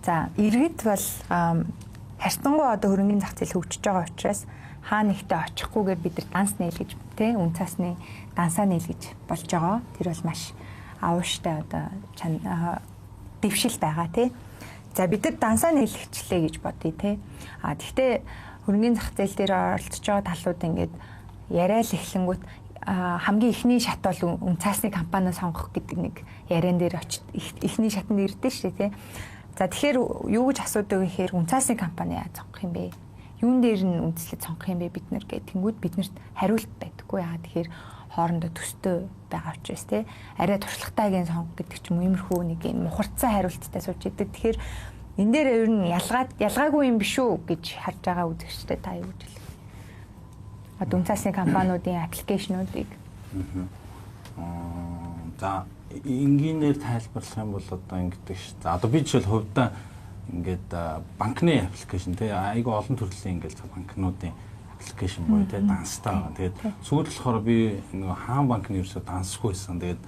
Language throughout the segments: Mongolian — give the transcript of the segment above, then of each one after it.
За, иргэд бол харьцангуй одоо хөрөнгөний зах зээл хөгжиж байгаа учраас хаа нэгтээ очихгүйгээр бид нар данс нээл гэж, тий, үн цаасны дансаа нээл гэж болж байгаа. Тэр бол маш авууштай одоо дэвшил байгаа, тий. За, бид нар дансаа нээлгчлээ гэж бодъё, тий. А тэгтээ хөрөнгөний зах зээл дээр оролцож байгаа талууд ингээд яриа л эхлэнгүүт хамгийн эхний шат бол үн цаасны компани сонгох гэдэг нэг яриан дээр очиж эхний шатанд ирдэ шүү дээ, тий. За, тэгэхээр юу гэж асуудаг гэхээр үн цаасны компани яаж сонгох юм бэ? Юун дээр нь үндэслэж сонгох юм бэ бид нар гэх тэнгүүд биднэрт хариулт байдаггүй. Яа тэгэхээр хоорондоо төстэй байгаа учраас, тий, арай туршлагатайг нь сонго гэдэг ч юм уу, иймэрхүү нэг юм мухарцсан хариулттай сууж идэг. Тэгэхээр энэ дээр ер нь ялгаад ялгаагүй юм биш үү гэж харж байгаа үзэгчтэй та юу гэж хэлэх вэ? Одоо үн цаасны компаниудын application уудыг. За, энгийнээр тайлбарлах юм бол одоо ингэдэг ш. За, одоо би жишээл хувьдаа ингээд банкны application, тий, айгүй олон төрлийн ингээд банкнуудын application буюу, тий, данстай байгаа. Тэгээд сүүлд болохоор би нөгөө хаан банкны ерөөсөө дансгүй байсан. Тэгээд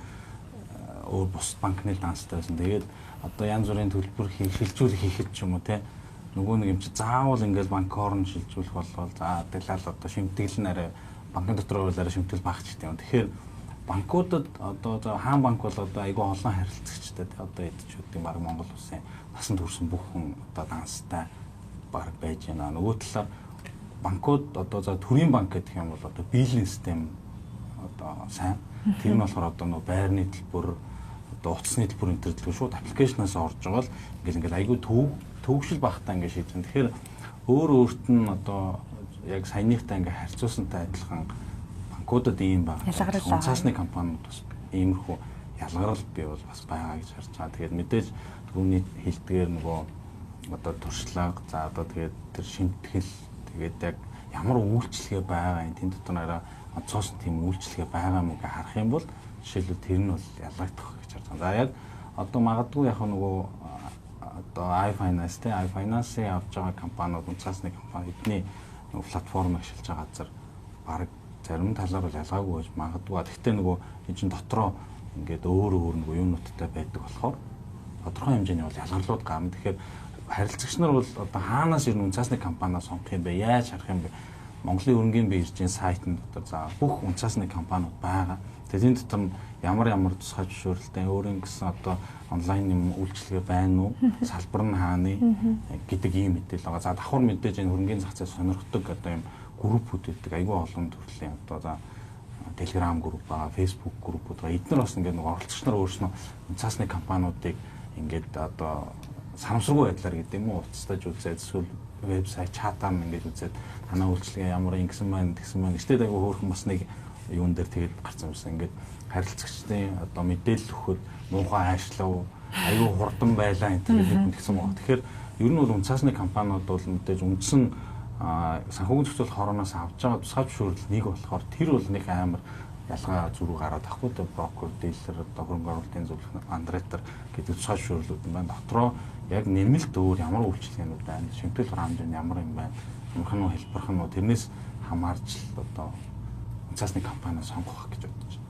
өөр бус банкны данстай байсан. Тэгээд одоо янз бүрийн төлбөр хийх, шилжүүлэх хийхэд ч юм уу, тий, нөгөө нэг юм чи заавал ингээд банкоор нь шилжүүлэх болвол за дэлал одоо шимтгэл нь арай банкны дотор бол арай шимтгэл багч гэдэг юм. Тэгэхээр банкудад одоо за хаан банк бол одоо айгүй олон харилцагчтай, одоо эдч гэдэг баг Монгол улсын насанд хүрсэн бүх хүн одоо данстай баг байж байна. Нөгөө талаар банкуд одоо за төрийн банк гэдэг юм бол одоо billing систем одоо сайн. Тэр нь болохоор одоо нөгөө байрны төлбөр, одоо утасны төлбөр энэ төр шууд application аас орж байгаа л ингээл айгүй төвөгшил багтаа ингээд шийдэж байна. Тэгэхээр өөр өөрт нь одоо яг саяныхтай ингээд харьцуулсантай адилхан банкудад ийм байна. Ялгарл. Цаасны компаниуд бас иймэрхүү ялгарл би бол бас байгаа гэж харж байгаа. Тэгээд мэдээж түүний хэлдгээр нөгөө одоо туршлага, за одоо тэгээд тэр шимтгэл, тэгээд яг ямар үйлчлэгээ байгаа юм, тэн дотор арай онцгойсон тийм үйлчлэгээ байгаа мó гэж харах юм бол жишээлбэл тэр нь бол ялгагдах гэж харж байгаа. За, яг одоо магадгүй яг нөгөө одоо iFinance, те, iFinance-ыг авч байгаа компаниуд, үнцгаасны компани эдний нөгөө платформ ашиглаж байгаа газар баг зарим талаар бол ялгаагүй байж магадгүй. Гэхдээ нөгөө энэ чинь дотроо ингээд өөр өөр нөгөө юунуудтай байдаг болохоор тодорхой хэмжээний бол ялгарлууд гарна. Тэгэхээр харилцагч нар бол одоо хаанаас ер нь үнцаасны компаниас сонгох юм бэ? Яаж харах юм бэ? Монголын хөрөнгийн биржийн сайтн дотор за бүх үнцаасны компаниуд байгаа. Тэгээд энэ дотор нь ямар ямар тусгай зөвшөөрөлтэй өөрийн гэсэн одоо онлайн юм үйлчилгээ байна уу? Салбар нь хааны гэдэг ийм мэдээлэл байгаа. За, давхар мэдээж энэ хөрөнгийн зах зээл сонирхдаг одоо юм группүүд байдаг. Айгүй олон төрлийн одоо за Telegram групп байгаа, Facebook группүүд байгаа. Эдгээр бас ингээд нэг оролцогч нар өөрснөө цаасны компаниудыг ингээд одоо санамсаргүй байдлаар гэдэг юм уу, уцтаж үзээд эсвэл вебсайт чатаар нь ингээд үзээд танаа үйлчилгээ ямар ингэсэн маань тэгсэн маань гэжтэй айгүй хөөрхөн бас нэг юун дээр тэгээд гарсан юмсан ингээд харилцагчдын одоо мэдээлэл өгөхөд муухай аашлав, айгүй хурдан байлаа энэ төр тэгсэн байгаа. Тэгэхээр ер нь бол үнцаасны компаниуд бол мэдээж үндсэн санхүүгийн зохицуулалт хорооноос авч байгаа тусгай зөвшөөрөл нэг болохоор тэр бол нэг амар ялгаа зүрх гараад ахгүй тэ, брокер, дилер, одоо хөрөнгө оруулалтын зөвлөх, андрейтер гэдэг тусгай зөвшөөрлүүд юм байна. Дотроо яг нэмэлт өөр ямар үйлчилгээнүүд байна, шимтгэл хураамж нь ямар юм байна, юмх нь хэлбэрх нь тэрнээс хамаарч л одоо цаасны компани сонгох гэж бодож байна.